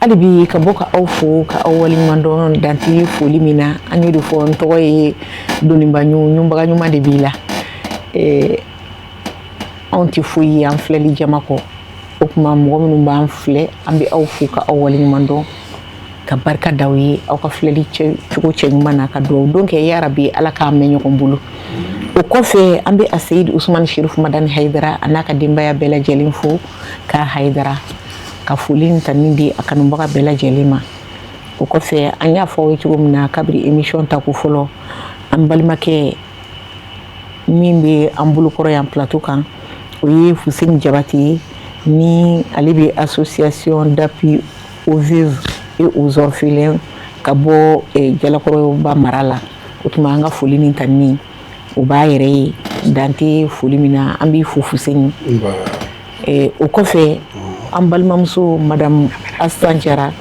Hali bi ka bɔ ka aw fo ka aw waleɲuman dɔn dan tɛ foli min na. An y'o de fɔ, n tɔgɔ ye Doniba ɲubaga ɲuman de b'i la. Anw tɛ foyi ye an filɛli jama kɔ. O tuma, mɔgɔ minnu b'an filɛ, an bɛ aw fo ka aw waleɲuman dɔn, ka barika da aw ye aw ka filɛli cogo cɛ ɲuman na, ka dugawu don kɛ yarabi Ala k'an mɛn ɲɔgɔn bolo. O kɔfɛ, an bɛ Aseyid Usumani Sherifu Madani Hayidara a n'a ka denbaya bɛɛ lajɛlen fo ka Hayidara ka foli ni tanuni di a kanubaga bɛɛ lajɛlen ma. O kɔfɛ, an y'a fɔ aw ye cogo min na kabiri émission tako fɔlɔ, an balimakɛ min bɛ an bolokɔrɔ yan plateau kan, o ye Fuseni Jabate ye, ni ale bɛ Association d'appui aux veuves et aux orphelins ka bɔ Jalakɔrɔba mara la. O tuma, an ka foli ni tanuni o b'a yɛrɛ ye dan tɛ foli min na. An b'i fo, Fuseni. O kɔfɛ, an balimamuso Madame Astan Jara,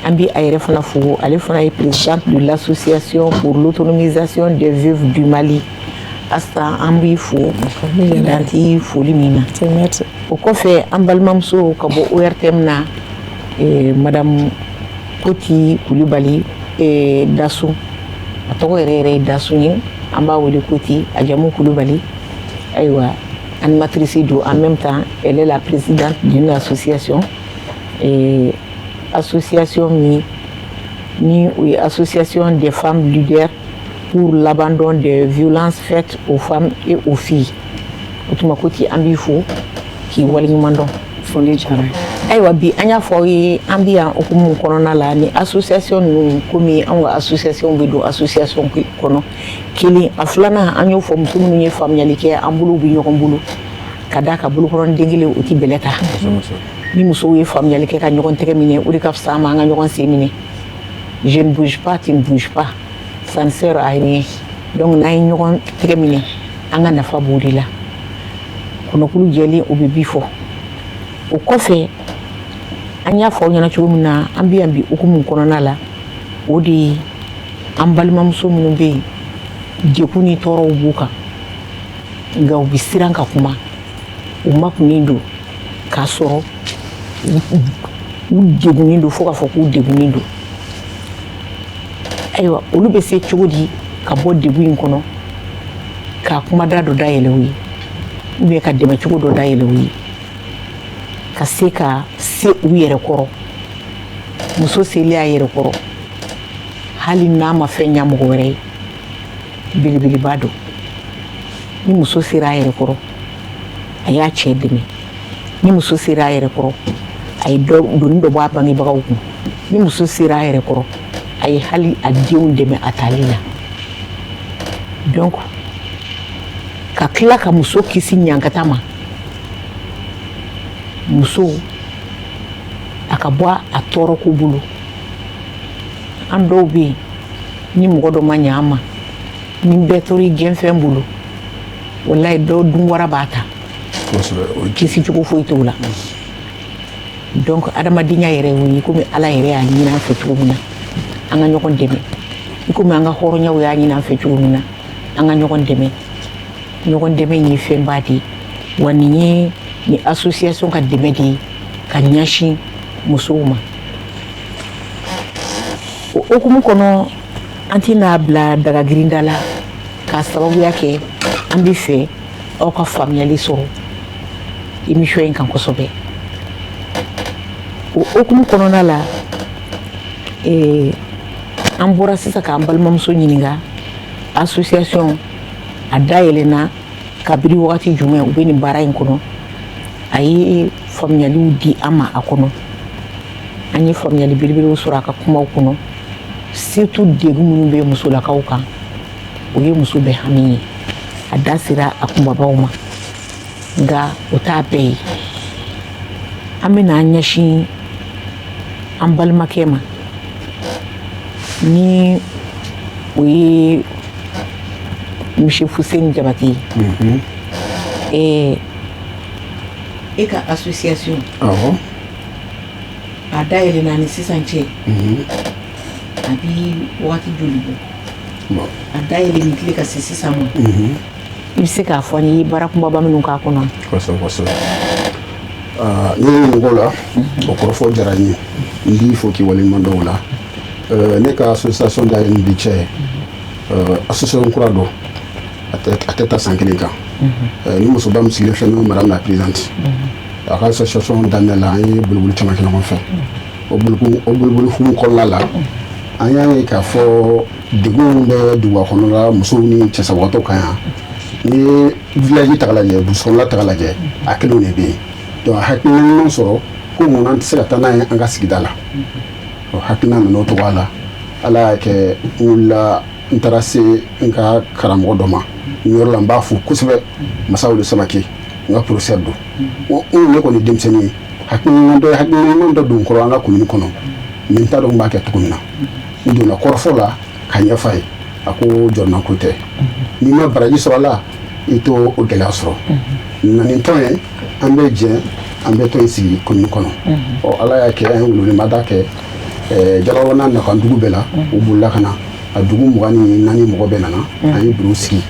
an bɛ a yɛrɛ fana fo. Ale fana ye présidente de l'Association pour l'autonomisation des veuves du Mali. Astan, an b'i fo dan tɛ foli min na. O kɔfɛ, an balimamuso ka bɔ ORTM na, Madame Koti Kulibali Dasun. A tɔgɔ yɛrɛ yɛrɛ ye Dasun ye, an b'a wele Koti, a jamu Kulibali. Ayiwa, animatrice don, en même temps elle est la présidente d'une association, association min ni o ye Association des femmes leaders pour l'abandon des violences faites aux femmes et aux filles. O tuma, Koti, an b'i fo k'i waleɲuman dɔn. Foli diyara. Ayiwa, bi an y'a fɔ aw ye, an bɛ yan hukumu kɔnɔna la ni association ninnu, komi anw ka association bɛ don association kɔnɔ kelen. A filanan, an y'o fɔ, muso minnu ye faamuyali kɛ, an bolow bɛ ɲɔgɔn bolo ka d'a kan bolokɔrɔnin den kelen, o tɛ bɛlɛ ta. Ni musow ye faamuyali kɛ ka ɲɔgɔn tɛgɛ minɛ, o de ka fisa an ma an ka ɲɔgɔn sen minɛ. Je ne bouge pas, tu ne bouges pas, ça ne sert à rien. Donc n'an ye ɲɔgɔn tɛgɛ minɛ, an ka nafa b'o de la. Kɔnɔkulu jɛlen, o bɛ bi fɔ. O kɔfɛ, an y'a fɔ aw ɲɛna cogo min na, an bɛ yan bi hukumu kɔnɔna la, o de ye an balimamuso minnu bɛ yen, degun ni tɔɔrɔw b'u kan, nka u bɛ siran ka kuma, u makunnen don k'a sɔrɔ u degunnen don fo k'a fɔ k'u degunnen don. Ayiwa, olu bɛ se cogo di ka bɔ degun in kɔnɔ, ka kumada dɔ dayɛlɛ u ye, ou bien ka dɛmɛ cogo dɔ dayɛlɛ u ye, ka se ka se u yɛrɛ kɔrɔ? Muso selen a yɛrɛ kɔrɔ, hali n'a ma fɛn ɲa mɔgɔ wɛrɛ ye, belebeleba don. Ni muso sera a yɛrɛ kɔrɔ, a y'a cɛ dɛmɛ. Ni muso sera a yɛrɛ kɔrɔ, a ye doni dɔ bɔ a bangebagaw kun. Ni muso sera a yɛrɛ kɔrɔ, a ye hali a denw dɛmɛ a taali la. Donc ka tila ka muso kisi ɲankata ma, muso a ka bɔ a tɔɔrɔ ko bolo. An dɔw bɛ yen, ni mɔgɔ dɔ ma ɲɛ an ma, ni bɛɛ tora i gɛnfɛn bolo, walayi, dɔw dun wara b'a ta, kisi cogo foyi t'o la. Donc adamadenya yɛrɛ y'o ye, komi Ala yɛrɛ y'a ɲini an fɛ cogo min na, an ka ɲɔgɔn dɛmɛ, i komi an ka hɔrɔnyaw y'a ɲini an fɛ cogo min na, an ka ɲɔgɔn dɛmɛ. Ɲɔgɔn dɛmɛ ye fɛnba de ye. Wa nin ye nin association ka dɛmɛ de ye ka ɲɛsin musow ma. O hukumu kɔnɔ, an tɛna bila daga girinda la k'a sababuya kɛ an bɛ fɛ aw ka faamuyali sɔrɔ émission in kan kosɛbɛ. O hukumu kɔnɔna la, an bɔra sisan k'an balimamuso ɲininka association a dayɛlɛnna kabiri wagati jumɛn, u bɛ nin baara in kɔnɔ. A ye faamuyaliw di an ma a kɔnɔ. An ye faamuyali belebelew sɔrɔ a ka kumaw kɔnɔ, surtout degun minnu bɛ musolakaw kan, o ye muso bɛɛ hami ye. A da sera a kunbabaw ma, nka o t'a bɛɛ ye. An bɛna an ɲɛsin an balimakɛ ma, ni o ye Monsieur Fuseni Jabate ye. E ka association a dayɛlɛnna ni sisan cɛ, a bi wagati joli bɔ? A dayɛlɛ ni tile ka se sisan ma, i bɛ se k'a fɔ an ye, i ye baara kunbaba minnu k'a kɔnɔ? Kosɛbɛ, kosɛbɛ. Ni ye ɲininka o la, o kɔrɔfɔ diyara n ye, n b'i fo k'i waleɲuman dɔn o la. Ne ka association dayɛlɛ ni bi cɛ, association kura don, a tɛ taa san kelen kan. Ni musoba min sigilen filɛ, n'o ye madame la présidente, a ka association daminɛ la, an ye boliboli caman kɛ ɲɔgɔn fɛ. O boliboli hukumu kɔnɔna la, an y'a ye k'a fɔ degun bɛ duguba kɔnɔna musow ni cɛsabagatɔw kan yan. N'i ye village ta k'a lajɛ, brousse kɔnɔla ta k'a lajɛ, a kelenw de bɛ yen. Donc a hakilina ɲuman sɔrɔ ko mun an tɛ se ka taa n'a ye an ka sigida la. O hakilina nana o cogoya la. Ala y'a kɛ, n wulila, n taara se n ka karamɔgɔ dɔ ma nin yɔrɔ la, n b'a fo kosɛbɛ, Masawulu Samake, n ka professeur don. N ne kɔni denmisɛnnin ye, hakilina dɔ ye hakilina ɲuman dɔ don n kɔrɔ an ka commune kɔnɔ, mais n t'a dɔn n b'a kɛ cogo min na. N donna kɔrɔfɔ la ka ɲɛf'a ye, a ko jɔrɔnako tɛ, n'i ma baraji sɔrɔ a la, i t'o o gɛlɛya sɔrɔ. Na ni tɔn ye, an bɛ jɛ, an bɛ tɔn in sigi commune kɔnɔ. Ɔ, Ala y'a kɛ, an ye weleweleda kɛ Jalakɔrɔ n'a nakan dugu bɛɛ la, u bolila ka na. A dugu 24 mɔgɔ bɛɛ nana, an ye bureau sigi.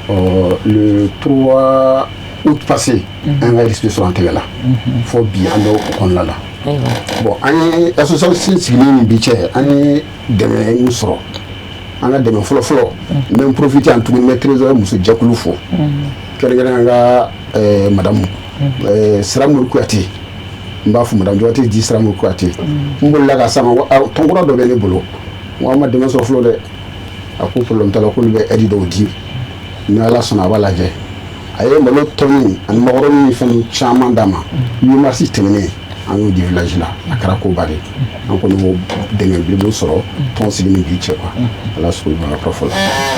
Ɔ, le 3 août passé, an ka récépissé sɔrɔ an tɛgɛ la. Fɔ bi, an bɛ o kɔnɔna la. Bon, an ye association sigilen ni bi cɛ, an ye dɛmɛ min sɔrɔ, an ka dɛmɛ fɔlɔ fɔlɔ, n bɛ n profiter yan tuguni, n bɛ trésor muso jɛkulu fo, kɛrɛnkɛrɛn an ka madame Siramori Kuyate. N b'a fɔ madame Jabate di Siramori Kuyate. N bolila ka s'a ma ko tɔnkura dɔ bɛ ne bolo, n ko an ma dɛmɛ sɔrɔ fɔlɔ dɛ. A ko problème t'a la, k'olu bɛ aide dɔw di, ni Ala sɔnna a b'a lajɛ. A ye malo tɔni ani makɔrɔni ni fɛn caman d'a ma. 8 mars tɛmɛnen, an y'o di village la, a kɛra koba de ye. An kɔni b'o dɛmɛ belebele sɔrɔ tɔn sigi ni bi cɛ quoi. Ala sɔrɔ i kɔrɔfɔ la.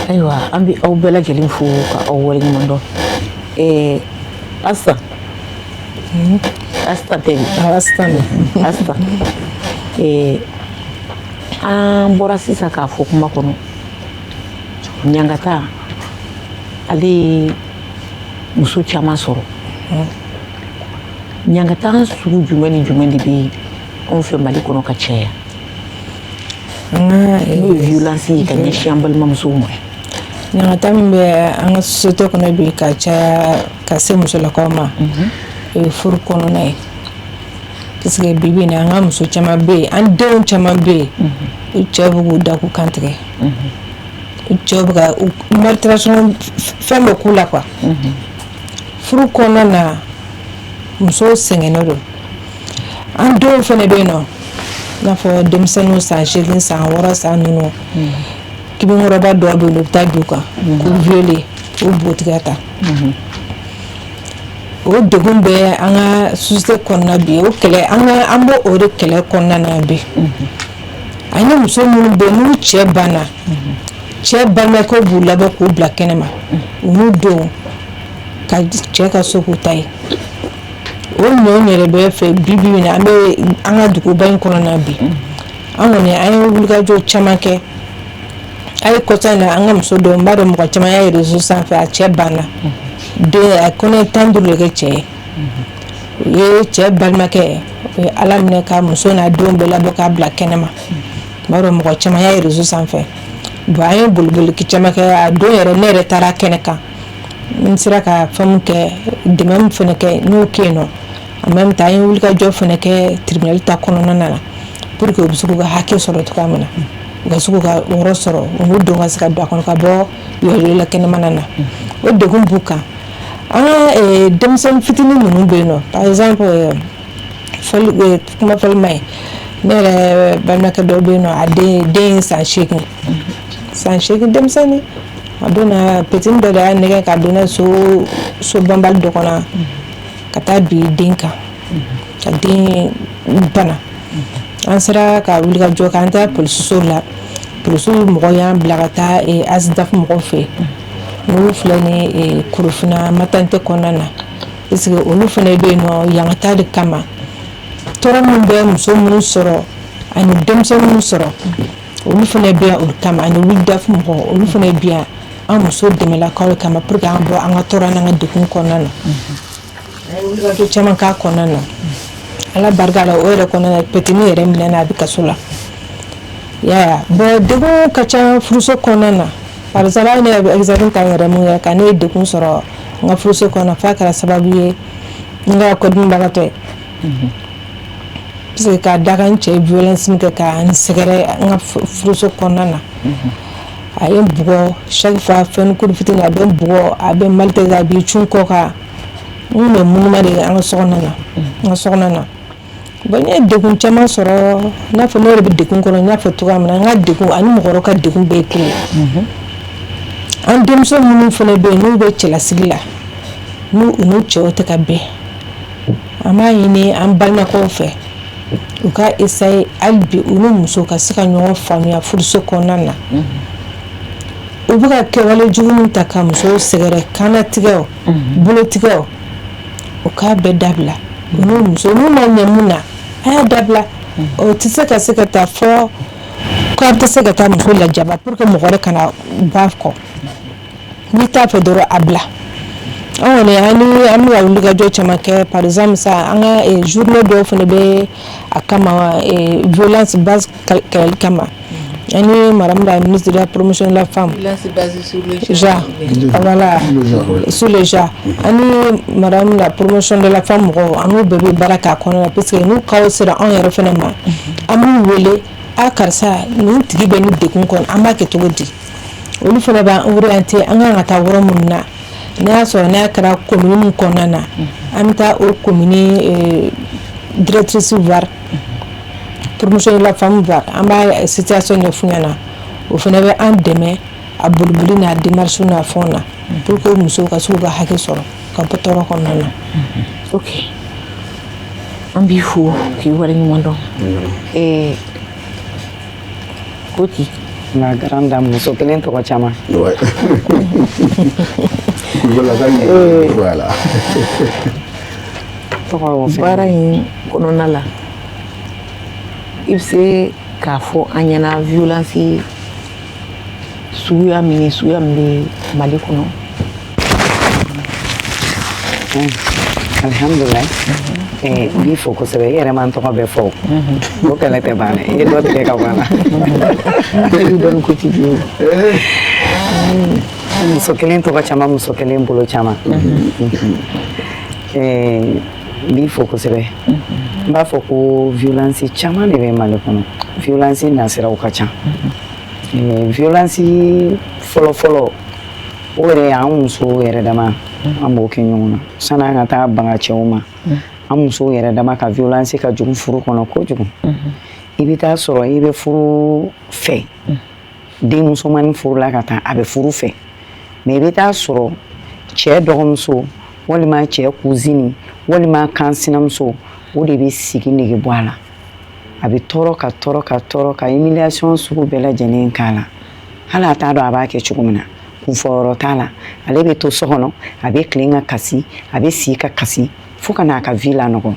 Ayiwa, an bɛ aw bɛɛ lajɛlen fo ka aw waleɲuman dɔn. Asitan, Asitan tɛ? Asitan. Asitan, an bɔra sisan k'a fɔ kuma kɔnɔ, ɲangata ale ye muso caman sɔrɔ. Ɲangata sugu jumɛn ni jumɛn de bɛ anw fɛ Mali kɔnɔ ka caya, n'o ye violence ye ka ɲɛsin an balimamusow ma? Ɲangata min bɛ an ka société kɔnɔ bi ka caya ka se musolakaw ma, o ye furu kɔnɔna ye, parce que bi bi in na, an ka muso caman bɛ yen, an denw caman bɛ yen, u cɛw bɛ k'u da k'u kan tigɛ, u cɛw bɛ ka maltraitement fɛn bɛ k'u la quoi. Furu kɔnɔna na, musow sɛgɛnnen don. An denw fana bɛ yen nɔ, i n'a fɔ denmisɛnninw san 8, san 6, san ninnu, kibinkɔrɔba dɔw bɛ yen nɔ, u bɛ taa bin u kan k'u violer, k'u npogotigiya ta. O degun bɛ an ka société kɔnɔna bi. O kɛlɛ, an ka an b'o o de kɛlɛ kɔnɔna na bi. Ani muso minnu bɛ yen, n'u cɛ banna, cɛ balimakɛw b'u labɔ k'u bila kɛnɛma, u n'u denw ka cɛ ka so k'u ta ye. O ɲɔ yɛrɛ bɛ fɛ bi bi in na, an bɛ an ka duguba in kɔnɔna bi. An kɔni, an ye wulikajɔ caman kɛ. A ye kɔsa in na, an ka muso dɔ, n b'a dɔn mɔgɔ caman y'a ye réseau sanfɛ, a cɛ banna den, a kɔnɔ 15 de kɛ cɛ ye. U ye cɛ balimakɛ, o ye Ala minɛ ka muso n'a denw bɛɛ labɔ k'a bila kɛnɛma. N b'a dɔn mɔgɔ caman y'a ye réseau sanfɛ. Bon, an ye boliboli caman kɛ. A don yɛrɛ, ne yɛrɛ taara kɛnɛ kan, n sera ka fɛn min kɛ, dɛmɛ min fana kɛ, n y'o kɛ yen nɔ. En même temps, an ye wulikajɔ fana kɛ tribunal ta kɔnɔna na pour que u bɛ se k'u ka hakɛ sɔrɔ cogoya min na, u ka se k'u ka yɔrɔ sɔrɔ, u n'u denw ka se ka don a kɔnɔ ka bɔ yɔrɔ la kɛnɛmana na. O degun b'u kan. An ka denmisɛnnin fitinin ninnu bɛ yen nɔ, par exemple, fɔli kuma fɔli ma ye, ne yɛrɛ balimakɛ dɔ bɛ yen nɔ, a den ye san 8, san 8 denmisɛnnin. A donna, petit dɔ de y'a nɛgɛ ka don n'a ye so banbali dɔ kɔnɔ ka taa bin den kan ka den bana. An sera ka wuli ka jɔ k'an taa polisiso la. Polisiw mɔgɔw y'an bila ka taa ASDAF mɔgɔw fɛ yen, n'olu filɛ ni Korofina maternité kɔnɔna na, parce que olu fana bɛ yen nɔ yangata de kama. Tɔɔrɔ min bɛ muso minnu sɔrɔ ani denmisɛnnin minnu sɔrɔ, olu fana bɛ yan o kama, ani WILDAF mɔgɔw, olu fana bɛ yan an muso dɛmɛlakaw kama pour que an bɔ an ka tɔɔrɔ n'an ka degun kɔnɔna na. An ye wulikajɔ caman k'a kɔnɔna na. Ala barika la, o yɛrɛ kɔnɔna na, petini yɛrɛ minɛ, a bɛ kaso la. I y'a ye? Bon, degun ka ca furuso kɔnɔna na. Par exemple, hali ne yɛrɛ bɛ exemple ta n yɛrɛ mun yɛrɛ kan, ne ye degun sɔrɔ n ka furuso kɔnɔ f'a kɛra sababu ye n ka kɔdimibagatɔ ye. Parce que k'a da kan, n cɛ ye violence min kɛ ka n sɛgɛrɛ n ka furuso kɔnɔna na, a ye n bugɔ chaque fois, fɛn ko fitinin a bɛ n bugɔ, a bɛ n maltraiter, a b'i cun kɔ kan. N kun bɛ munuma de an ka so kɔnɔna na, n ka so kɔnɔna na. Bon, n ye degun caman sɔrɔ, i n'a fɔ ne yɛrɛ bɛ degun kɔnɔ. N y'a fɔ cogoya min na, n ka degun ani mɔgɔ wɛrɛw ka degun bɛɛ ye kelen ye. An denmuso minnu fana bɛ yen, n'u bɛ cɛlasigi la, n'u u n'u cɛw tɛ ka bɛn, an b'a ɲini an balimakɛw fɛ, u ka essayer hali bi, u ni musow ka se ka ɲɔgɔn faamuya furuso kɔnɔna na. U bɛ ka kɛwale jugu min ta ka musow sɛgɛrɛ, kannatigɛw, bolotigɛw, u k'a bɛɛ dabila. U n'u muso n'u ma ɲɛ mun na, a y'a dabila. O tɛ se ka taa fɔ k'a tɛ se ka taa muso lajaba pour que mɔgɔ wɛrɛ kana bɔ a kɔ. N'i t'a fɛ dɔrɔn, a bila. An kɔni, an ni an bɛ ka wulikajɔ caman kɛ. Par exemple sa, an ka journée dɔw fana bɛ a kama, violence base kɛlɛli kama, ani madame la ministre de la Promotion de la Femme. Violence basée sur le genre. Voilà, sur le genre. Ani madame la Promotion de la Femme mɔgɔw, an n'u bɛɛ bɛ baara k'a kɔnɔna la, parce que n'u cas sera anw yɛrɛ fana ma, an b'u wele: a karisa, nin tigi bɛ nin degun kɔnɔ, an b'a kɛ cogo di? Olu fana b'an orienter an kan ka taa yɔrɔ minnu na. N'a y'a sɔrɔ n'a kɛra commune min kɔnɔna na, an bɛ taa o commune directrice voir, Promotion de la Femme voir, an b'a situation ɲɛf'u ɲɛna. O fana bɛ an dɛmɛ a boliboli n'a démarche n'a fɛnw na, pour que musow ka se k'u ka hakɛ sɔrɔ ka bɔ tɔɔrɔ kɔnɔna na. Ok, an b'i fo k'i waleɲuman dɔn. Koti. La grande dame, muso kelen tɔgɔ caman. Ouais. Voilà. Tɔgɔ. Baara in kɔnɔna la, i bɛ se k'a fɔ an ɲɛna violence suguya min ni suguya min bɛ Mali kɔnɔ? Alhamdulilayi, n b'i fo kosɛbɛ. I yɛrɛ ma n tɔgɔ bɛɛ fɔ, o kɛlɛ tɛ ban dɛ, i ye dɔ tigɛ ka bɔ a la. E bɛ dɔɔnin quotidien. Muso kelen tɔgɔ caman, muso kelen bolo caman. N b'i fo kosɛbɛ. N b'a fɔ ko violence caman de bɛ Mali kɔnɔ. Violence nasiraw ka ca. Violence fɔlɔ-fɔlɔ, o yɛrɛ y'an musow yɛrɛ dama, an b'o kɛ ɲɔgɔn na sanni an ka taa baga cɛw ma. An musow yɛrɛ dama ka violence ka jugu furu kɔnɔ kojugu. I bɛ taa sɔrɔ i bɛ furu fɛ, den musomannin furula ka taa, a bɛ furu fɛ, mais i bɛ taa sɔrɔ cɛ dɔgɔmuso walima cɛ cousine walima kan sinamuso, o de bɛ sigi nege bɔ a la. A bɛ tɔɔrɔ ka tɔɔrɔ ka tɔɔrɔ ka humiliation sugu bɛɛ lajɛlen k'a la, hali a t'a dɔn a b'a kɛ cogo min na, kunfɔyɔrɔ t'a la. Ale bɛ to so kɔnɔ, a bɛ tilen ka kasi, a bɛ si ka kasi fo ka n'a ka vie lanɔgɔ.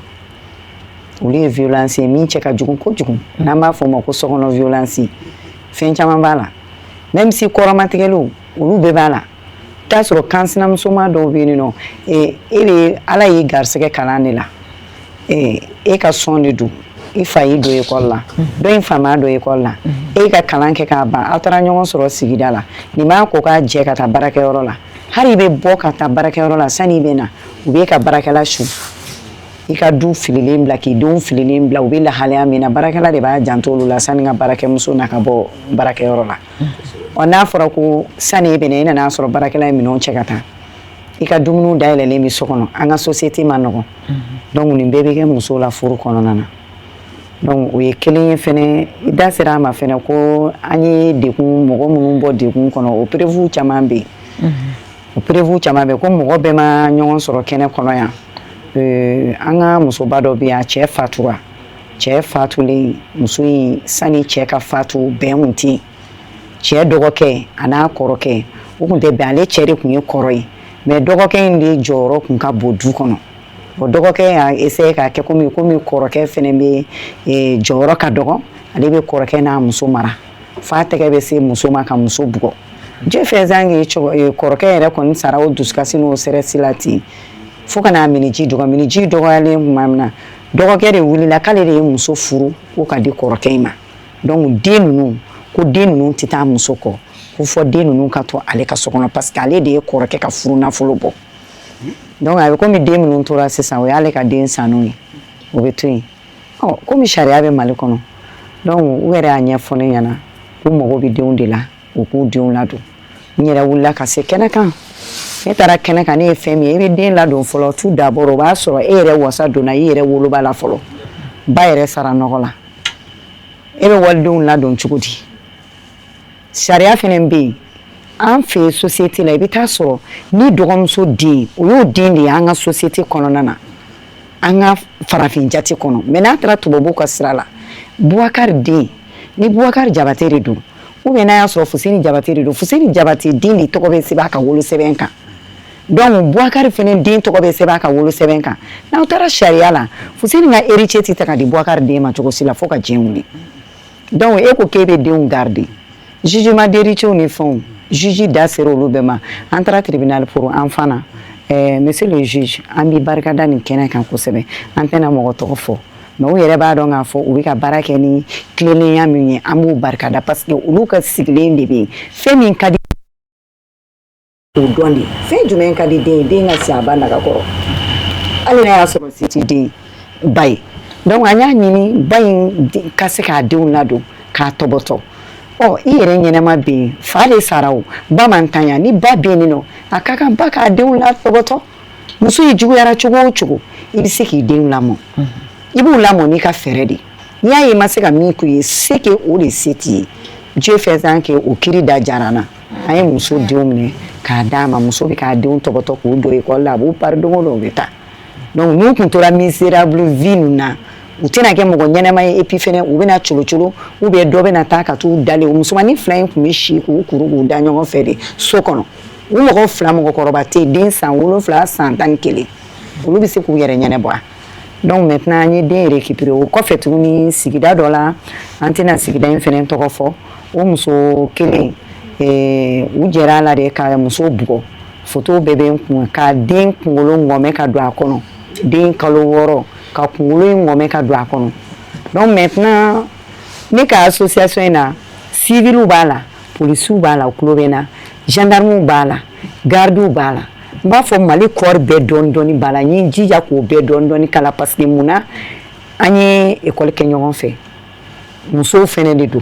Olu ye violence ye min cɛ ka jugu kojugu, n'an b'a fɔ o ma ko sokɔnɔ violence. Fɛn caman b'a la, même si kɔrɔmatigɛliw, olu bɛɛ b'a la. I t'a sɔrɔ kan sinamusoma dɔw bɛ yen nɔ, e bɛ Ala y'i garisɛgɛ kalan de la, e ka sɔn de don, i fa y'i don ekɔli la, dɔ in fa m'a don ekɔli la, e ka kalan kɛ k'a ban, aw taara ɲɔgɔn sɔrɔ sigida la, nin b'a ko k'a jɛ ka taa baarakɛyɔrɔ la. Hali i bɛ bɔ ka taa baarakɛyɔrɔ la, sani i bɛ na, u b'e ka baarakɛla su, i ka du fililen bila, k'i denw fililen bila. U bɛ lahalaya min na, baarakɛla de b'a janto olu la sani ka baarakɛmuso na ka bɔ baarakɛyɔrɔ la. Ɔ, n'a fɔra ko sani e bɛ na, e nana sɔrɔ baarakɛla ye minɛnw cɛ ka taa, i ka dumuniw dayɛlɛlen bɛ so kɔnɔ. An ka société ma nɔgɔn. Donc nin bɛɛ bɛ kɛ muso la furu kɔnɔna na. Donc o ye kelen ye. Fɛnɛ, i da sera a ma fɛnɛ ko an ye degun, mɔgɔ minnu bɔ degun kɔnɔ, o preuve caman bɛ yen. O preuve caman bɛ yen ko mɔgɔ bɛɛ ma ɲɔgɔn sɔrɔ kɛnɛ kɔnɔ yan. An ka musoba dɔ bɛ yen, a cɛ fatura. Cɛ fatulen, muso in, sani cɛ ka fatu, bɛn kun tɛ yen. Cɛ dɔgɔkɛ a n'a kɔrɔkɛ, o kun tɛ bɛn. Ale cɛ de kun ye kɔrɔ ye, mais dɔgɔkɛ in de jɔyɔrɔ kun ka bon du kɔnɔ. O dɔgɔkɛ y'a essayer k'a kɛ komi kɔrɔkɛ fɛnɛ bɛ jɔyɔrɔ ka dɔgɔ, ale bɛ kɔrɔkɛ n'a muso mara f'a tɛgɛ bɛ se muso ma ka muso bugɔ. Dieu faisant que kɔrɔkɛ yɛrɛ kɔni sara o dusukasi n'o stress la ten, fo ka n'a miniji dɔgɔ. Miniji dɔgɔyalen tuma min na, dɔgɔkɛ de wulila k'ale de ye muso furu ko ka di kɔrɔkɛ in ma. Donc den ninnu, ko den ninnu tɛ taa muso kɔ, ko fɔ den ninnu ka to ale ka so kɔnɔ, parce que ale de ye kɔrɔkɛ ka furu nafolo bɔ. Donc a bɛ komi den minnu tora sisan, o y'ale ka den sanu ye. O bɛ to yen. Ɔ, komi sariya bɛ Mali kɔnɔ, donc u yɛrɛ y'a ɲɛfɔ ne ɲɛna k'u mago bɛ denw de la, u k'u denw ladon. N yɛrɛ wulila ka se kɛnɛ kan. Ne taara kɛnɛ kan, ne ye fɛn min ye, i bɛ den ladon fɔlɔ. Tout d'abord, o b'a sɔrɔ e yɛrɛ wasa donna i yɛrɛ woloba la fɔlɔ. Ba yɛrɛ sara nɔgɔ la, e bɛ walidenw ladon cogo di? Sariya fɛnɛ bɛ yen an fɛ yen société la. I bɛ taa sɔrɔ ni dɔgɔmuso den, o y'o den de ye an ka société kɔnɔna na, an ka farafin jate kɔnɔ. Mais n'a taara tubabuw ka sira la, Bubakari den ni Bubakari Jabate de don, ou bien n'a y'a sɔrɔ Fuseni Jabate de don, Fuseni Jabate den de tɔgɔ bɛ sɛbɛn a ka wolosɛbɛn kan. Donc Bubakari fɛnɛ den tɔgɔ bɛ sɛbɛn a ka wolosɛbɛn kan. N'aw taara sariya la, Fuseni ka héritier tɛ ta ka di Bubakari den ma cogo si la fo ka diɲɛ wuli. Donc e ko k'e bɛ denw garder, jugement d'héritier ni fɛnw, juge da sera olu bɛɛ ma. An taara tribunal pour enfant na. Monsieur le juge, an b'i barikada nin kɛnɛ kan kosɛbɛ. An tɛna mɔgɔ tɔgɔ fɔ, mais u yɛrɛ b'a dɔn k'a fɔ u bɛ ka baara kɛ ni tilennenya min ye. An b'u barikada parce que olu ka sigilen de bɛ yen. Fɛn min ka di o dɔn de, fɛn jumɛn ka di den ye? Den ka si a ba naga kɔrɔ, hali n'a y'a sɔrɔ se tɛ den ba ye. Donc an y'a ɲini ba in ka se k'a denw ladon, k'a tɔbɔtɔ. Ɔ, i yɛrɛ ɲɛnɛma bɛ yen, fa de sara, o ba man tanya. Ni ba bɛ yen nɔ, a ka kan ba k'a denw latɔbɔtɔ. Muso ye juguyara cogo o cogo, i bɛ se k'i denw lamɔ. I b'u lamɔ n'i ka fɛɛrɛ de. N'i y'a ye i ma se ka min k'u ye, c'est que o de se t'i ye. Dieu faisant que o kiiri da diyara an na, an ye muso denw minɛ k'a d'a ma. Muso bɛ k'a denw tɔbɔtɔ k'u don ekɔli la, a b'u pari don o don, u bɛ taa. Donc n'u tun tora misérable vie ninnu na, u tɛna kɛ mɔgɔ ɲɛnɛma ye. Et puis fɛnɛ, u bɛna colo colo, ou bien dɔ bɛna taa ka t'u dalen. O musomanin fila in tun bɛ si k'u kuru k'u da ɲɔgɔn fɛ de so kɔnɔ. U mɔgɔ fila, mɔgɔkɔrɔba tɛ yen. Den san 7, san 11, olu bɛ se k'u yɛrɛ ɲɛnabɔ. Donc maintenant, an ye den récupérer. O kɔfɛ tuguni, sigida dɔ la, an tɛna sigida in fɛnɛ tɔgɔ fɔ, o muso kelen, u jɛra a la de ka muso bugɔ. Photo bɛɛ bɛ n kun, ka den kunkolo ŋɔmɛ ka don a kɔnɔ, den kalo 6, ka kunkolo in ŋɔmɛ ka don a kɔnɔ. Donc maintenant, ne ka association in na, civiliw b'a la, polisiw b'a la, u tulo bɛ n na, gendarmew b'a la, gardiw b'a la. N b'a fɔ Mali corps bɛɛ dɔɔni dɔɔni b'a la. N ye n jija k'o bɛɛ dɔɔni dɔɔni kala, parce que mun na, an ye école kɛ ɲɔgɔn fɛ, musow fɛnɛ de don.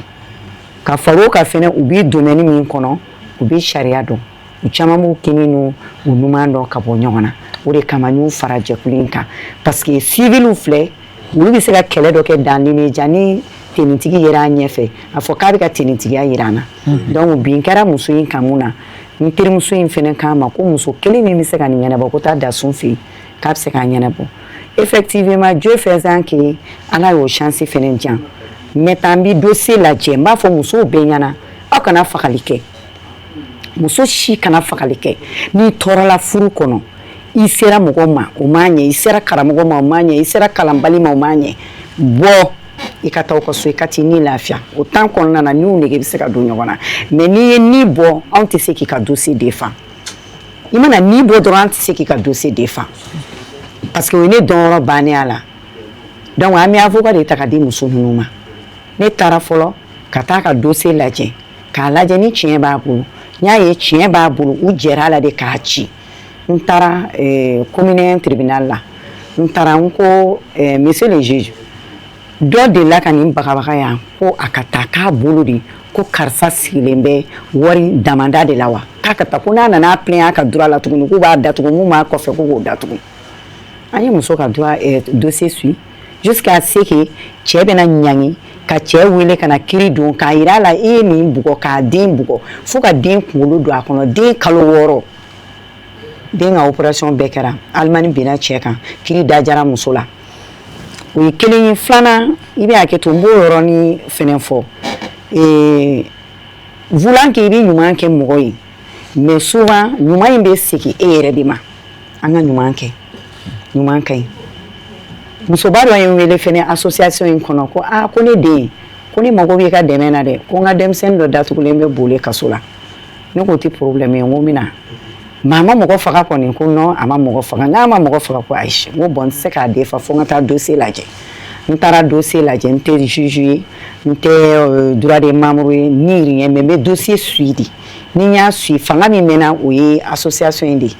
Ka fara o kan fɛnɛ, u bɛ domaine min kɔnɔ, u bɛ sariya dɔn, u caman b'u kini n'u u ɲuman dɔn ka bɔ ɲɔgɔn na. O de kama n y'u fara jɛkulu in kan, parce que civiliw filɛ, olu bɛ se ka kɛlɛ dɔ kɛ dans l'immédiat. Ni tenitigi yera an ɲɛfɛ, a fɔ k'a bɛ ka tenitigiya yira an na. Donc bin kɛra muso in kan mun na, n terimuso in fɛnɛ k'a ma ko muso kelen min bɛ se ka nin ɲɛnabɔ, ko taa Dasun fɛ yen, k'a bɛ se k'a ɲɛnabɔ. Effectivement, Dieu faisant que Ala y'o chance fɛnɛ di yan. Maintenant, n bɛ dossier lajɛ. N b'a fɔ musow bɛɛ ɲɛna, aw kana fagali kɛ. Muso si kana fagali kɛ. N'i tɔɔrɔla furu kɔnɔ, i sera mɔgɔ ma, o m'a ɲɛ, i sera karamɔgɔ ma, o m'a ɲɛ, i sera kalanbali ma, o m'a ɲɛ, bɔ i ka taa aw ka so, i ka t'i ni lafiya. O temps kɔnɔna na, n'u nege bɛ se ka don ɲɔgɔn na. Mais n'i ye ni bɔ, anw tɛ se k'i ka dossier défend. I mana ni bɔ dɔrɔn, an tɛ se k'i ka dossier défend, parce que o ye ne dɔnyɔrɔ bannen a la. Donc an bɛ avocat de ta ka di muso ninnu ma. Ne taara fɔlɔ ka taa ka dossier lajɛ, k'a lajɛ ni tiɲɛ b'a bolo. N y'a ye tiɲɛ b'a bolo, u jɛra a la de k'a ci. N taara commune tribunal la. N taara, n ko monsieur le juge, dɔ delila ka nin bagabaga yan ko a ka taa k'a bolo de ko karisa sigilen bɛ wari damanda de la wa, k'a ka taa, ko n'a nana plaint a ka droit la tuguni, k'u b'a datugu, mun b'a kɔfɛ, ko k'o datugu. An ye muso ka droit dossier suit jusqu'à ce que cɛ bɛna ɲangi, ka cɛ wele ka na kiiri don, k'a yira a la i ye nin bugɔ, k'a den bugɔ fo ka den kunkolo don a kɔnɔ, den kalo 6. Den ka opération bɛɛ kɛra. Alimani binna cɛ kan, kiiri da jara muso la. O ye kelen ye. Filanan, i bɛ hakɛ to, n b'o yɔrɔnin fɛnɛ fɔ. Voulant que i bɛ ɲuman kɛ mɔgɔ ye, mais souvent ɲuman in bɛ segin e yɛrɛ de ma. An ka ɲuman kɛ, ɲuman ka ɲi. Musoba dɔ ye n wele fɛnɛ association in kɔnɔ ko aa, ko ne den, ko ne mago b'i ka dɛmɛ na dɛ, ko n ka denmisɛnnin dɔ datugulen bɛ boli kaso la. Ne k'o tɛ problème ye, n ko n bɛna. Mais a ma mɔgɔ faga kɔni? Ko non, a ma mɔgɔ faga. N'a ma mɔgɔ faga, ko ayi. N ko bon, n tɛ se k'a defa fo n ka taa dossier lajɛ. N taara dossier lajɛ. N tɛ juge ye, n tɛ droit des membres ye ni rien, mais n bɛ dossier suit de. Ni n y'a suit, fanga min bɛ n na, o ye association in de ye,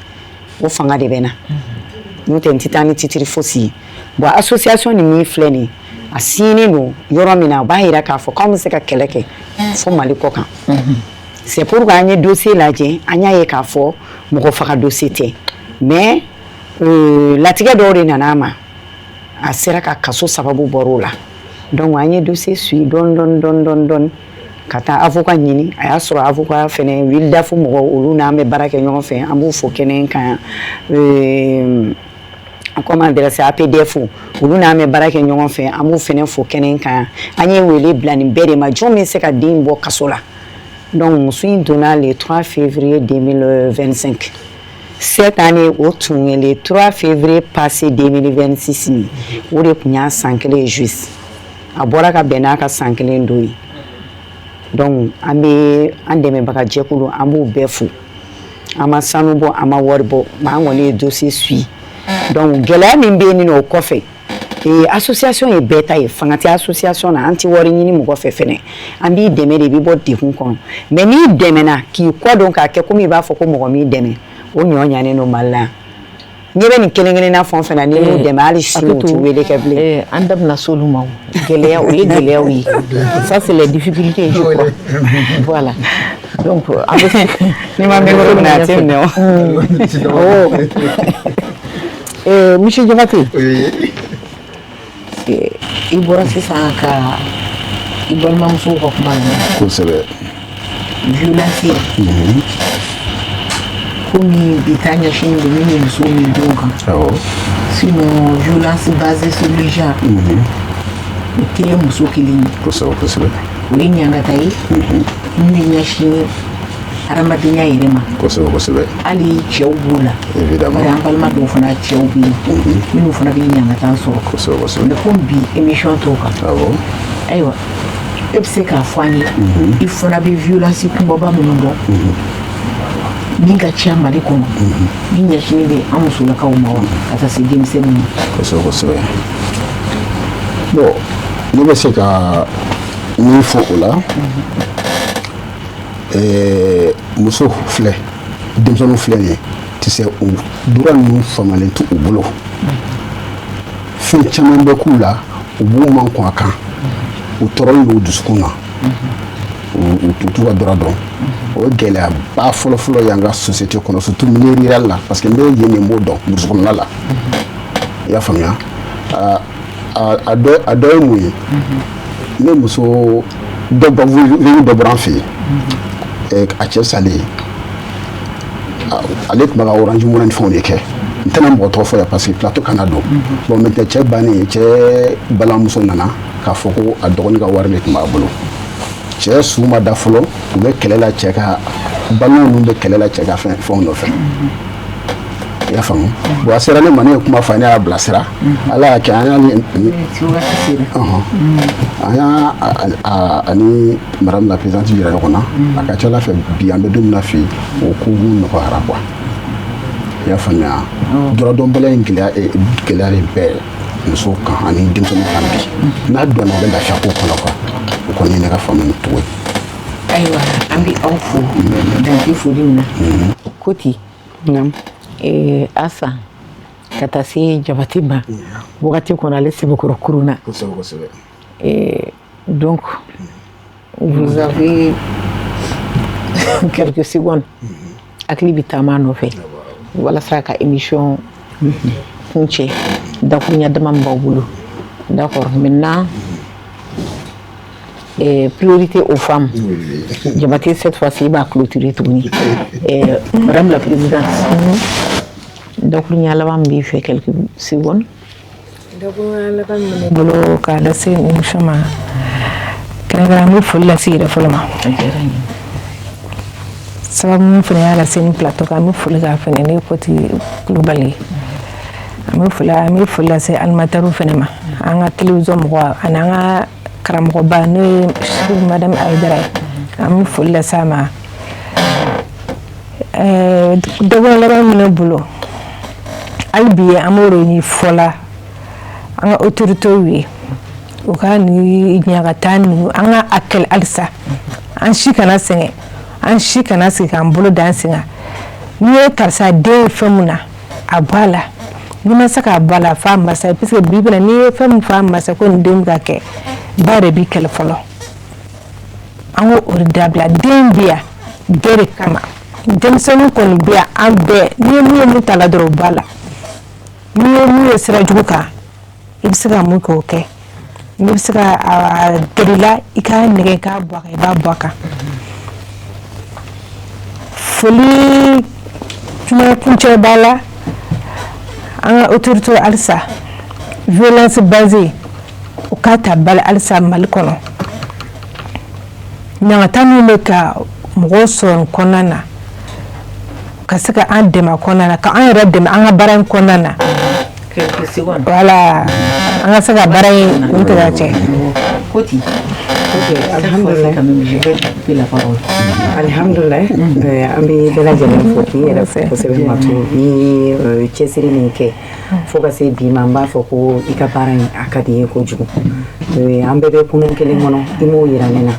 o fanga de bɛ n na. N'o tɛ, n tɛ taa ni titre fosi ye. Bon, association nin min filɛ nin ye, a signenen don yɔrɔ min na, o b'a yira k'a fɔ k'anw bɛ se ka kɛlɛ kɛ fo Mali kɔ kan. C'est pourquoi an ye dossier lajɛ, an y'a ye k'a fɔ mɔgɔ faga dossier tɛ, mais latigɛ dɔw de nana a ma, a sera ka kaso sababu bɔr'o la. Donc an ye dossier suit dɔɔni dɔɔni dɔɔni dɔɔni dɔɔni ka taa avocat ɲini. A y'a sɔrɔ avocat fɛnɛ, WILDAF mɔgɔw, olu n'an bɛ baara kɛ ɲɔgɔn fɛ, an b'u fo kɛnɛ kan yan. Comment dirais-je, APDF, olu n'an bɛ baara kɛ ɲɔgɔn fɛ, an b'u fɛnɛ fo kɛnɛ kan yan. An ye wele bila nin bɛɛ de ma, jɔn bɛ se ka den bɔ kaso la. Donc muso in donna le 3 février 2025 cette année. O tun ye le 3 février passé 2026 nin, o de tun y'a san kelen ye juste. A bɔra ka bɛn n'a ka san kelen don ye. Donc an bɛ an dɛmɛbaga jɛkulu, an b'u bɛɛ fo. An ma sanu bɔ, an ma wari bɔ, mais an kɔni ye dossier suit. Donc gɛlɛya min bɛ yen nɔ, o kɔfɛ, association ye bɛɛ ta ye, fanga tɛ association na, an tɛ wari ɲini mɔgɔ fɛ fɛnɛ. An b'i dɛmɛ de, i bɛ bɔ degun kɔnɔ. Mais n'i dɛmɛna k'i kɔ don k'a kɛ komi i b'a fɔ ko mɔgɔ m'i dɛmɛ, o ɲɔ ɲanen don Mali la yan. Ɲɛ bɛ nin kelen kelenna fɛn o fɛn na, n'i m'u dɛmɛ, hali sini u tɛ wele kɛ bilen. An da bɛna s'olu ma. O gɛlɛya, o ye gɛlɛyaw ye. Ça, c'est les difficultés, je crois. Voilà, donc an bɛ N'i ma micro minɛ, a tɛ minɛ o. Oh. Monsieur Diabaté, i bɔra sisan ka i balimamusow ka kuma lamɛn. Kosɛbɛ. Violence komi bi ta ɲɛsinnen don min ye musow ni denw kan. Sinon, violence basée sur le genre, o tɛ muso kelen ye. kosɛbɛ kosɛbɛ O ye ɲangata ye min bɛ ɲɛsin hadamadenya yɛrɛ ma. kosɛbɛ kosɛbɛ Hali cɛw b'o la. Évidemment. Bari an balima dɔw fana cɛw bɛ yen minnu fana bɛ ɲangata sɔrɔ. kosɛbɛ kosɛbɛ Mais komi bi émission t'o kan, ayiwa, e bɛ se k'a fɔ an ye, i fana bɛ violence kunbaba minnu dɔn min ka ca Mali kɔnɔ, min ɲɛsinnen bɛ an musolakaw ma wa ka taa se denmisɛnninw ma? Kosɛbɛ kosɛbɛ. Bon, ne bɛ se ka min fɔ o la, muso filɛ, denmisɛnninw filɛ nin ye, ti se u droit ninnu faamuyalen t'u bolo. Fɛn caman bɛ k'u la, u b'u man kɔn a kan, u tɔɔrɔlen don u dusukun na, u t'u ka droit dɔn. O ye gɛlɛyaba fɔlɔfɔlɔ y'an ka société kɔnɔ, surtout milieu rural la, parce que n bɛ yen de, n b'o dɔn, brousse kɔnɔna la. I y'a faamuya? A dɔ ye mun ye? Ne muso dɔ ba veuve dɔ bɔra an fɛ yen, a cɛ salen, ale tun bɛ ka Orange Money ni fɛnw de kɛ. N tɛna mɔgɔ tɔgɔ fɔ yan parce que plateau kana don. Bon, maintenant cɛ bannen, cɛ balimamuso nana k'a fɔ ko a dɔgɔnin ka wari de tun b'a bolo. Cɛ su ma da fɔlɔ, u bɛ kɛlɛ la, cɛ ka balima ninnu bɛ kɛlɛ la cɛ ka fɛnw nɔfɛ. I y'a faamu? Bon, a sera ne ma, ne ye kuma fɔ a ye, ne y'a bilasira. Ala y'a kɛ, an y'a ni Wagati sera. An y'a ani madame la présidente yira ɲɔgɔn na. A ka ca ala fɛ, bi an bɛ don min na fɛ, o ko nɔgɔyara quoi. I y'a faamuya? Droit dɔnbaliya in gɛlɛya, gɛlɛya de bɛ musow kan ani denmisɛnninw kan bi. N'a dɔnna, u bɛ lafiya ko kɔnɔ quoi. O kɔni ye ne ka faamu cogo ye. Ayiwa, an bɛ aw fo dan tɛ foli min na ko ten. Naam. Asa ka taa se Jabate ma wagati kɔnɔ, ale sɛbɛkɔrɔ kurun na. Kosɛbɛ kosɛbɛ. Donc vous avez quelques secondes, hakili bɛ taama a nɔfɛ walasa ka émission kuncɛ, dakuruɲa dama min b'aw bolo. D'accord, maintenant, priorité aux femmes. Jabate, cette fois-ci i b'a clôturer tuguni. Madame la présidente, dakuruɲa laban min b'i fɛ, quelques secondes. Dakuruɲa laban min bɛ ne bolo k'a lase émission ma, kɛrɛnkɛrɛn, an bɛ foli lase yɛrɛ fɔlɔ ma. A diyara n ye. Sababu min fana y'a lase ni plateau kan, an bɛ foli k'a fana ne ye Koti Kulubali ye. An bɛ foli lase animateur fana ma, an ka télévision mɔgɔ ani an ka karamɔgɔba, n'o ye madame Ayidara ye, an bɛ foli lase a ma. Dakuruɲa laban min bɛ ne bolo hali bi, an b'o de ɲini fɔla an ka autorités ye, u ka nin ɲagata ninnu, an ka a kɛlɛ halisa. An si kana sɛgɛn, an si kana sigi k'an bolo da an sen kan. N'i ye karisa den ye fɛn mun na, a bɔ a la. N'i ma se k'a bɔ a la, f'a masa ye, parce que bi bi in na, n'i ye fɛn min fɔ a masa ko nin den bɛ ka kɛ, ba yɛrɛ b'i kɛlɛ fɔlɔ. An k'o de dabila. Den bɛ yan bɛɛ de kama. Denmisɛnnin kɔni bɛ yan an bɛɛ. N'i ye mun ye mun ta la dɔrɔn, o b'a la. N'i ye mun ye sira jugu kan, i bɛ se ka mun kɛ, o kɛ. N'i bɛ se ka a gɛrɛ i la, i k'a nɛgɛ k'a bɔ a kan, i b'a bɔ a kan. Foli kuma kuncɛ b'a la, an ka autorité, halisa violence basée, u k'a ta bali halisa Mali kɔnɔ. Ɲangata min bɛ ka mɔgɔw sɔrɔ nin kɔnɔna na, ka se ka an dɛmɛ a kɔnɔna na, ka an yɛrɛ dɛmɛ an ka baara in kɔnɔna na. Quelques secondes. Voilà, an ka se ka baara in kun tigɛ cɛ. Koti. Ok, Cette fois-ci, alhamdulillah. quand même, je vais te couper la parole. Alhamdulillah, an bɛ bɛɛ lajɛlen fo, k'i yɛrɛ fo kosɛbɛ. Matu ni cɛsiri min kɛ fo ka se bi ma, n b'a fɔ ko i ka baara in a ka di n ye kojugu. An bɛɛ bɛ kunun kelen kɔnɔ, i m'o yira ne na,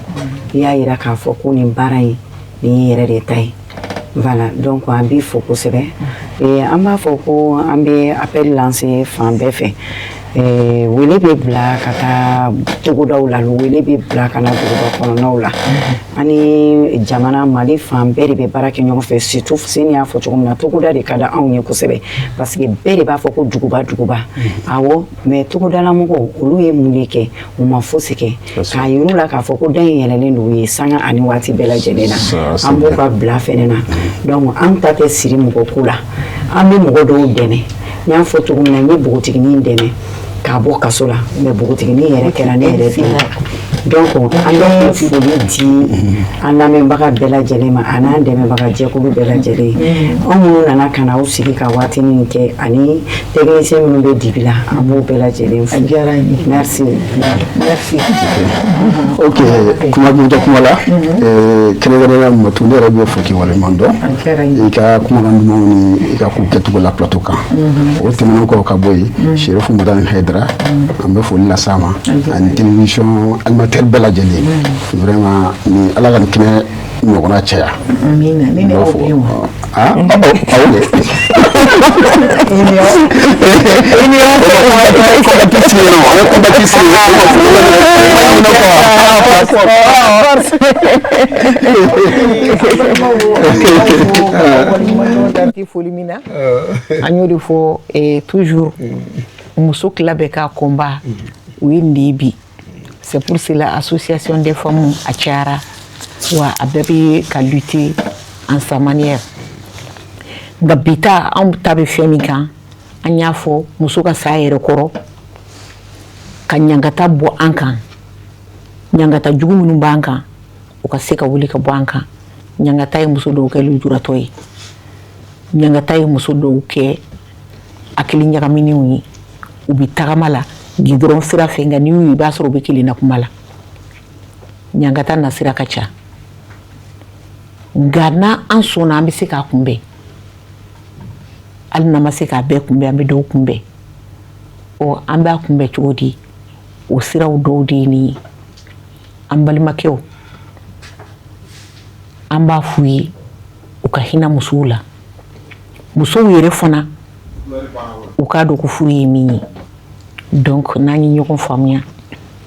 i y'a yira k'a fɔ ko nin baara in, nin y'i yɛrɛ de ta ye. Voilà, donc an b'i fo kosɛbɛ. An b'a fɔ ko an bɛ appel lancer fan bɛɛ fɛ. Wele bɛ bila ka taa togodaw la, wele bɛ bila ka na duguba kɔnɔnaw la. Ani jamana Mali fan bɛɛ de bɛ baara kɛ ɲɔgɔn fɛ, surtout Seni y'a fɔ cogo min na, togoda de ka di anw ye kosɛbɛ, parce que bɛɛ de b'a fɔ ko duguba duguba. Awɔ, mais togodalamɔgɔw, olu ye mun de kɛ? U ma fosi kɛ k'a yir'u la k'a fɔ ko da in yɛlɛlen don u ye sanga ani waati bɛɛ lajɛlen na. An b'u ka bila fɛnɛ na. Donc an ta tɛ siri mɔgɔ ko la, an bɛ mɔgɔ dɔw dɛmɛ. N y'a fɔ cogo min na, n ye npogotiginin dɛmɛ k'a bɔ kaso la, mais npogotiginin yɛrɛ kɛra ne yɛrɛ den ye. Donc an bɛ foli di an lamɛnbaga bɛɛ lajɛlen ma, a n'an dɛmɛbaga jɛkulu bɛɛ lajɛlen. Anw minnu nana ka na aw sigi ka waatinin kɛ, ani technicien minnu bɛ dibi la, an b'u bɛɛ lajɛlen fo. A diyara n ye. Merci. Merci. Ok, kuma kuncɛ kuma la, kɛrɛnkɛrɛnnenya Matu, ne yɛrɛ bɛ fo k'i waleɲuman dɔn. A diyara n ye. I ka kumakan dumanw ni i ka ko kɛcogo la plateau kan. O tɛmɛnen kɔ ka bɔ yen, Serifu Madani Hayidara, an bɛ foli las'a ma, ani télévision animateur bɛɛ lajɛlen. Vraiment, ni Ala ka nin kɛnɛ ɲɔgɔnna caya. Amina. Ne ni aw bɛ yen wa? Ah, aw de. I ni aw. I ni aw. Contact signé non, an ye contact signé. Balimaw, dan tɛ foli min na, an y'o de fɔ toujours, muso tila bɛɛ ka combat o ye nin de ye bi. C'est pour cela association des femmes a cayara wa, a bɛɛ bɛ ka lutter en sa manière. Nka bi ta, anw ta bɛ fɛn min kan, an y'a fɔ muso ka sa yɛrɛ kɔrɔ, ka ɲangata bɔ an kan, ɲangata jugu minnu b'an kan, o ka se ka wuli ka bɔ an kan. Ɲangata ye muso dɔw kɛ lujuratɔ ye, ɲangata ye muso dɔw kɛ hakili ɲagaminenw ye. U bɛ tagama la gidɔrɔn sira fɛ, nka n'i y'u ye, i b'a sɔrɔ u bɛ kelenna kuma la. Ɲangata nasira ka ca, nka n'an sɔnna, an bɛ se k'a kunbɛn. Hali n'an ma se k'a bɛɛ kunbɛn, an bɛ dɔw kunbɛn. Ɔ, an b'a kunbɛn cogo di? O siraw dɔw de ye nin ye. An balimakɛw, an b'a f'u ye u ka hinɛ musow la. Musow yɛrɛ fana, u k'a dɔn ko furu ye min ye. Donc n'an ye ɲɔgɔn faamuya,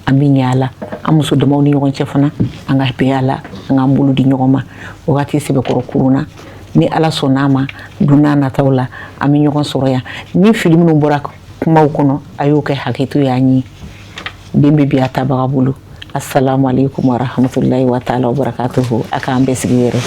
an bɛ ɲɛ a la. An muso damaw ni ɲɔgɔn cɛ fana, an ka bɛn a la, an k'an bolo di ɲɔgɔn ma. Wagati sɛbɛkɔrɔ kurunna. Ni Ala sɔnna a ma, don n'a nataw la, an bɛ ɲɔgɔn sɔrɔ yan. Ni fili minnu bɔra kumaw kɔnɔ, a y'o kɛ hakɛto y'an ye. Den bɛ bi a tabaga bolo. Assalamu alaikum warahmatullahi wa ta'ala wa barakatuhu. A k'an bɛɛ sigi yɛrɛ.